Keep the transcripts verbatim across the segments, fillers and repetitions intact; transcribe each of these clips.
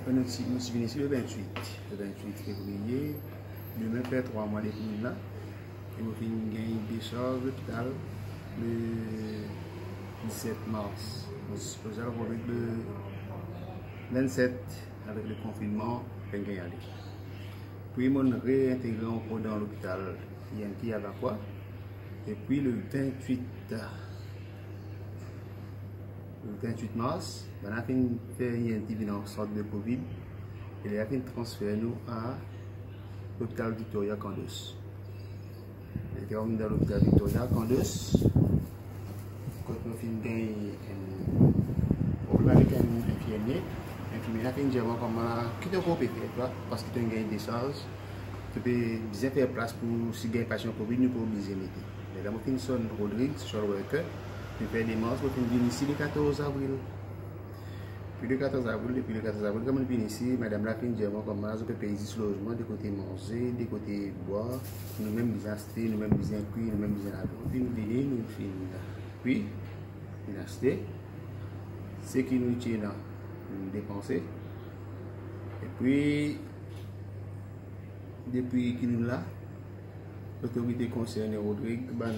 Nou ti, nou ti vinn isi le vintwit, le vintwit fevriye, demin fer trwa mwa depi nou la, e mo finn gagn desarz lopital le diset mars. Mo ti sipoze al Rodrig le vintset, avek le konfinnman, finn gagn ale. Pi mo'nn reintegre ankor dan lopital I N T Alakwa. E pi le vintwit, le vintwit mars, bann la finn fer I N T vinn an sant de Covid. E la finn transfer nou a lopital Victoria Kan Dos. Letan nou dan lopital Victoria Kan Dos, kot nou finn gagn enn problem avek enn infirmie. Infirmie la finn dir mwa kouma, ki to pe fer, twa, paski to gagn desarz, to pe bizin fer plas pou si gagn pasian Covid, nou pou oblize mete. Lerla mo finn sonn Rodrig, social worker, finn fer demars, mo finn vinn isi le katorz avril. Pi le katorz avril, depi le katorz avril, kan mo vinn isi, madam la finn dir mwa kouma zot pe pey zis lozman, de kote manze, de kote bwar, nou mem bizin aste, nou mem bizin kwi, nou mem bizin lave. Finn vini, nou finn kwi, finn aste, seki nou ti ena, nou depanse. Epi, depi ki nou la, lotorite konserne Rodrig, bann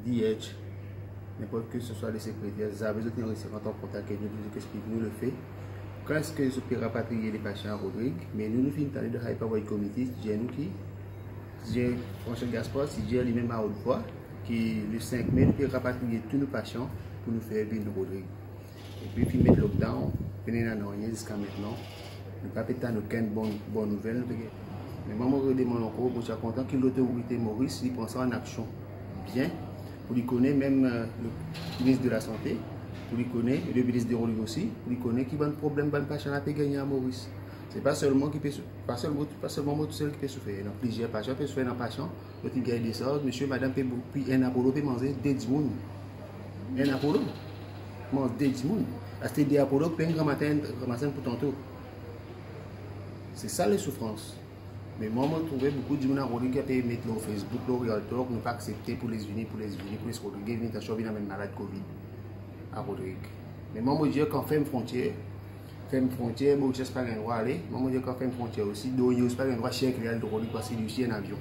D H, ninport ki se swa le sekreter, zame zot inn resi an kontak ek nou pou zot explik nou lefe, kan eski zot pe rapatriye le pasian Rodrig. Me nou, nou finn tande dan Hyperwide Committee, ti dir nou ki, ti dir François Gaspard, ti dir limem a Haute Voix, ki le sink me nou pe rapatriye tou nou pasian pou nou fer vinn Rodrig. Epi finn met lockdown, pena nanye ziska aster. Nou pa pe tann okenn bon, bon nouvel, nou pe gete. Me mwa, mo redemann ankor, mo ti kontan ki lotorite Moris, li pran sa an aksion bien, pou li kone mem, eh, le minis de la Sante, pou li kone, le minis de Rodrig osi, pou li kone ki bann problem bann pasian la pe gagne a Moris. Se pa selman ki pe sou-, pa selman, pa selman mo tousel ki pe soufer, ena plizier pasian pe soufer, ena pasian, zot inn gagn desarz, misie, madam pe bou-, pi enn Apollo pe manz de dimoun. Enn Apollo manz de dimoun. Aster de Apollo, pena gramatin, gramatin pou tanto. Se sa lesoufrans. Me mwa, mo trouve boukou dimoun a Rodrig ki pe met lor Facebook, lor Real Talk, nou pa aksepte pou les vini, pou les vini, pou les Rodrig vini, atansion vinn amenn malad Covid a Rodrig. Me mwa, mo dir kan ferm frontier, ferm frontier, Mauritius pa gagn drwa ale. Mwa, mo dir kan ferm frontier osi, Dorios pa gagn drwa sirkile al Rodrig, paski li osi enn avion.